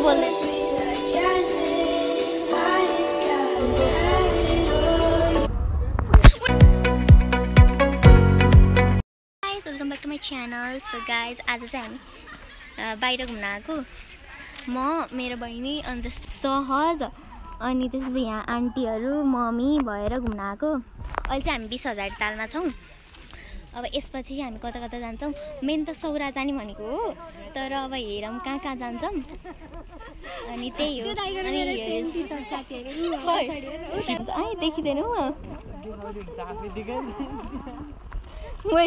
बोल्दै welcome back to my channel. So guys आज चाहिँ हामी बाहिर घुम्न आएको, म मेरो बहिनी अनि त्यस सहज अनि त्यसपछि यहाँ आन्टीहरू मम्मी भएर घुम्न आएको। अहिले चाहिँ हामी 20,000 तालमा छौँ। अब यसपछि हामी कता कता जान्छौँ। मेन त सौरा जाने भनेको हो, तर अब हेरौँ कहाँ कहाँ जान्छौँ। अनि त्यही हो। देखिँदैन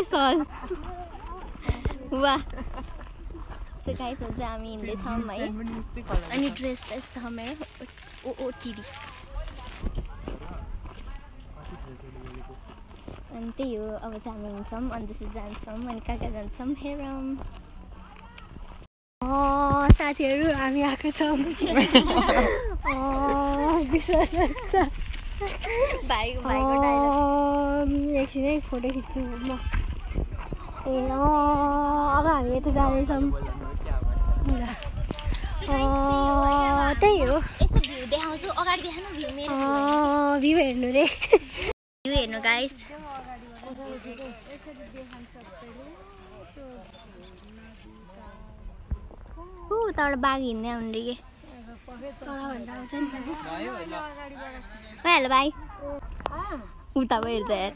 सहज वाह। त्यो गाइस चाहिँ हामी हिँड्दैछौँ है। अनि ड्रेस त यस्तो हो मेरो ओटिडी। अनि त्यही हो। अब चाहिँ हामी हिँड्छौँ अनि त्यसपछि जान्छौँ अनि कहाँ कहाँ जान्छौँ हेरौँ। साथीहरू हामी आएको छौँ। एकछिनै फोटो खिच्छु म। अब हामी यता जाँदैछौँ। त्यही हो। यस्तो भ्यू देखाउँछु, अगाडि देखाउनु भ्यू मेरो। भ्यू हेर्नु रे। भ्यू हेर्नु गाइस। तर बाघ हिँड्दै आउनु रे के। हेलो भाइ। उता भयो हेर्छ यार।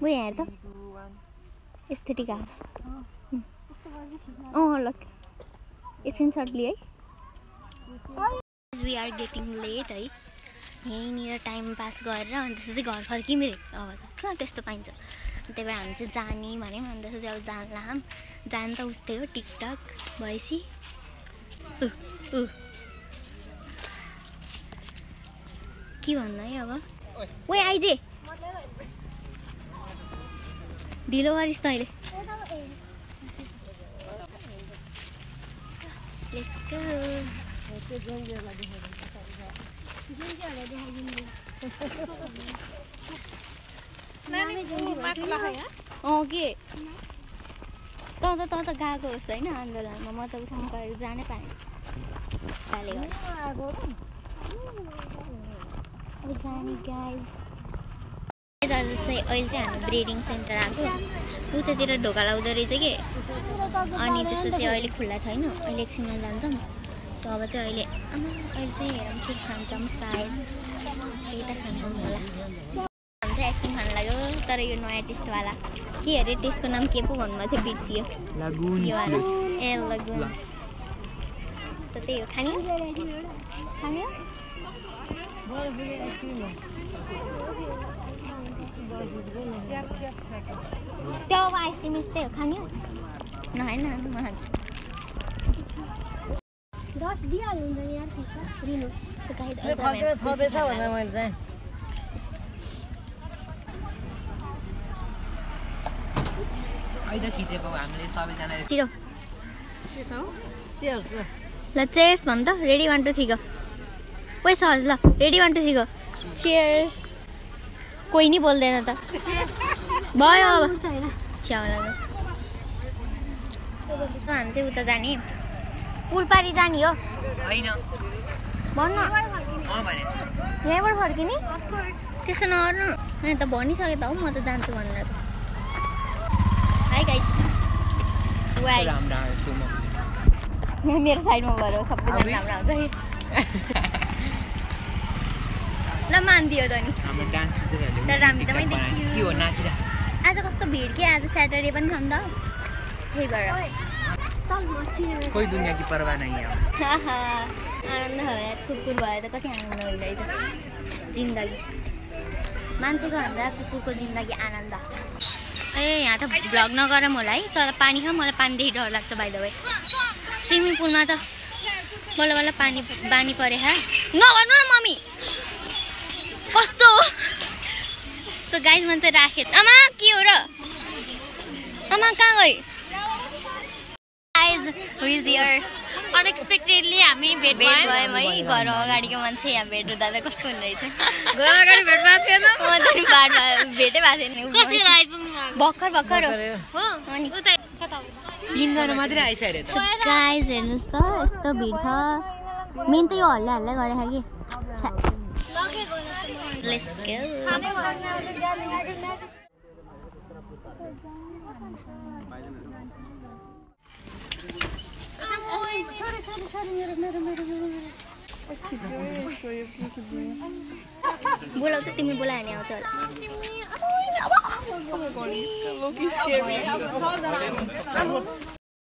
वो यहाँ त एस्थेटिक हाउस। ल स्क्रिनसट लिए है। वी आर गेटिङ लेट है। यहीँनिर टाइम पास गरेर अनि त्यसपछि घर फर्किँदै अब त त्यस्तो पाइन्छ। त्यही भएर हामी चाहिँ जाने भन्यौँ। अनि त्यसपछि अब जान त उस्तै हो, टिकटक भएपछि। के भन्नु है अब। ओ आइजे ढिलो गरिस् तैँले। के त गएको होस् होइन आन्दोलनमा। म त उसमा गरेर जानै पाएँ। अब जाने गाइज। आज चाहिँ अहिले चाहिँ हामी ब्रिडिङ सेन्टर आएको। उतातिर ढोका लाउँदो रहेछ कि। अनि त्यसपछि अहिले खुल्ला छैन। अहिले एकछिनमा जान्छौँ। सो अब चाहिँ अहिले चाहिँ हेरौँ के खान्छौँ। सायद केही त खान्छौँ होला। हामी चाहिँ आइसक्रिम खानु लाग्यो, तर यो नयाँ टेस्टवाला के अरे, टेस्टको नाम के पो भन्नुभएको थियो, बिर्सियो। ए लगुन। सो त्यही हो। खाने त्यो अब आइसक्रिम यस्तै हो, खाने नखाएन म खान्छु। 10 दिइहाल्नु हुन्छ यार रिनो। सो गाइस छँदैछ भनेर मैले चाहिँ अहिले खिचेको हामीले सबैजनाले। छिटो चियर्स। ल चेयर्स भन् त। Ready 1 2 3 go. ओइ सहज ल रेडी 1 2 3 गो। चियर्स। कोही नि बोल्दैन त। भयो अब च्याउला। हामी चाहिँ उता जाने, पुलपारी जाने हो हैन भन्न। यहीँबाट फर्किने त्यस्तो नगर्नु। मैले त भनिसकेँ त हौ म त जान्छु भनेर। Hi guys. मेरो साइडमा गएर सबैजना राम्रो आउँछ है। ल मानिदियो त नि। तर हामी त आज कस्तो भिड के। आज स्याटरडे पनि छ नि त, त्यही भएर कोही दुनिया की परवाह नहीं है। आनन्द हो यार। कुकुर भयो त कति आनन्द हुँदैछ जिन्दगी। मान्छेको भन्दा कुकुरको जिन्दगी आनन्द। ए यहाँ त भ्लग नगरौँ होला है, तर पानी छ। मलाई पानीदेखि डर लाग्छ बाइ द वे। स्विमिङ पुलमा त बल्ल बल्ल बानी परे हा। नगर्नु न मम्मी कस्तो। सो गाइज मन चाहिँ राखेँ। आमा के हो र, आमा कहाँ गयो। Guys who is here. Unexpectedly हामी भेट भयौँ है। घर अगाडिको मान्छे यहाँ भेट हुँदा त कस्तो हुने रहेछ। घर अगाडि भेट भएको थिएन। म त बाटोमा भेटै भएको थिएन। भर्खर हो। अनि 3 जना मात्रै आइसक्यो So guys, हेर्नुस् त यस्तो भिड छ मेन त यो हल्ला हल्ला गरेको कि Let's go. बोलाउ त तिमी बोलायो नि आउँछ होला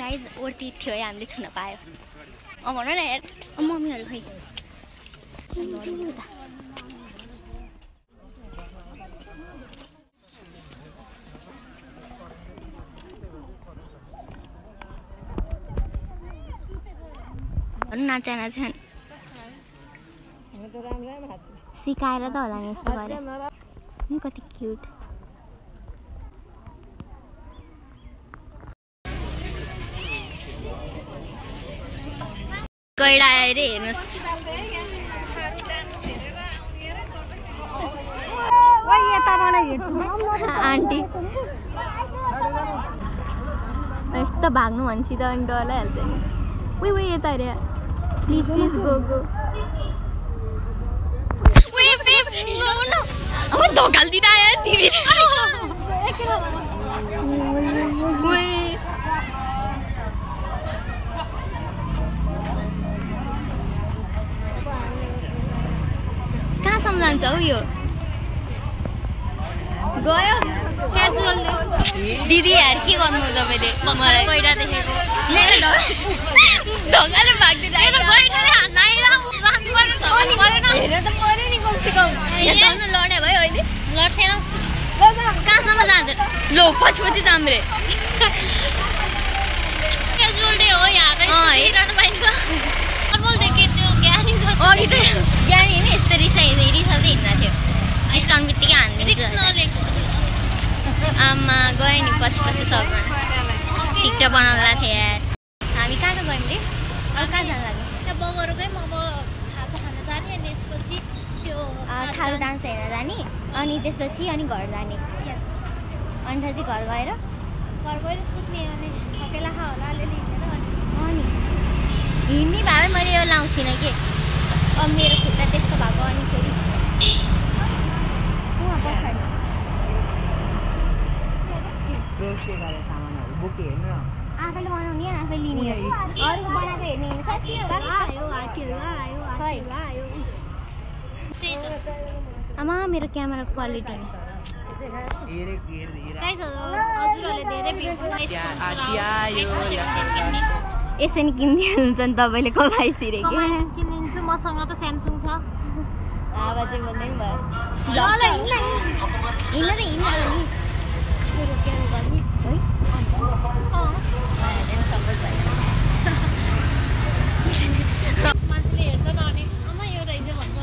गाइज ओर्ती थियो है हामीले छुन पायो भन न यार मम्मीहरू खै नाचा नाच्छन् सिकाएर त होला नि यस्तो गरे नि कति क्युट गैडा आयो रे हेर्नुहोस् आन्टी यस्तो भाग्नु भनेपछि त अनि डर लागिहाल्छ नि उही यता अरे प्लिज प्लिज गो गो अब धोकाल्दिन आयो कहाँसम्म जान्छ हौ यो गयो दिदी यार के गर्नु तपाईँले मलाई गइरा देखेको ढङ्गले भाग्दैन हेर्नु त पऱ्यो नि कमसेकम लड्या भयो अहिले लड्थेन कहाँसम्म जान्छ लो पछि पछि जाऊँ रे क्याजुअल डे हो यहाँ अघि त ज्ञानी नि यस्तो रिसाउँदै हिँड्दा थियो डिस्काउन्ट बित्तिकै हानिदिन्छ आमा गयो नि पछि पछि सबजना टिकटक बनाउँदा थियो यार हामी कहाँ गयौँ रे अब कहाँ जानु लाग्यो त्यहाँ बगरकै मोमो खाजा खान जाने अनि त्यसपछि त्यो थारू डान्स हेरेर जाने अनि त्यसपछि अनि घर जाने यस अनि चाहिँ घर गएर सुत्ने अनि थकेला खा होला अलिअलि अनि हिँड्ने भए मैले यो लाउँथिनँ कि अब मेरो खुट्टा त्यस्तो भएको अनि फेरि आफैले बनाउने आफै लिने अरूको बनाएको हेर्ने आमा मेरो क्यामेराको क्वालिटी हजुरहरूले धेरै यसरी किनिदिनुहुन्छ नि तपाईँले कमाइसिरे कि किनिदिन्छु मसँग त स्यामसङ छ आवाज चाहिँ बोल्दै नि भयो मान्छेले हेर्छ न अनि आमा यो रहेछ भन्छ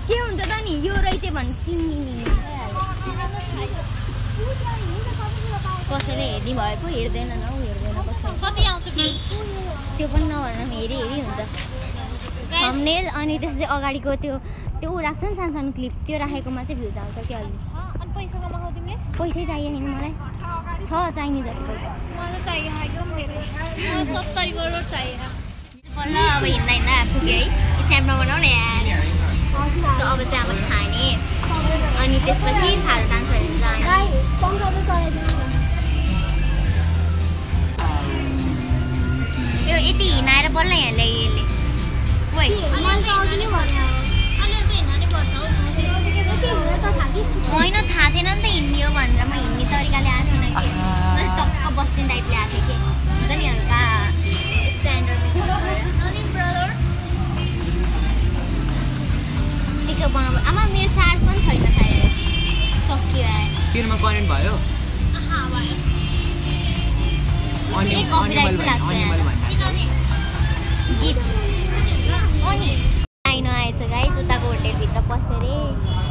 के हुन्छ त नि यो रहेछ भने चिनिने कसैले हेर्ने भए पो हेर्दैन न हौ हेर्दैन कसैले कति आउँछ त्यो पनि नभन हेरी हेरी हुन्छ थम्बनेल अनि त्यसपछि अगाडिको त्यो राख्छ नि सानो सानो क्लिप त्यो राखेकोमा चाहिँ भ्युज आउँछ क्या अलि अनि पैसा कमाएको तिमीले पैसै चाहियो नि मलाई छ चाहिने जति पैसा मलाई चाहियो मेरो 70 करोड चाहियो बल्ल अब हिँड्दा हिँड्दा पुग्यो है स्न्याप नबनाउने यार अब चाहिँ अब खाने अनि त्यसपछि थारू डान्सहरू जाने यो यति हिँडाएर बल्ल यहाँ ल्यायो यसले होइन थाहा थिएन नि त हिँड्ने हो भनेर म हिँड्ने तरिकाले आएको थिएन कि मैले टक्क बस्ने टाइपले आएको थिएँ कि हुन्छ नि हल्का स्ट्यान्डर्ड टिकटक बनाउनु आमा मेरो चार्ज पनि छैन सायद सक्यो आयो तिनमा करेन्ट भयो गीत अनि आइनो आएछ गाइस उताको होटेलभित्र पसेर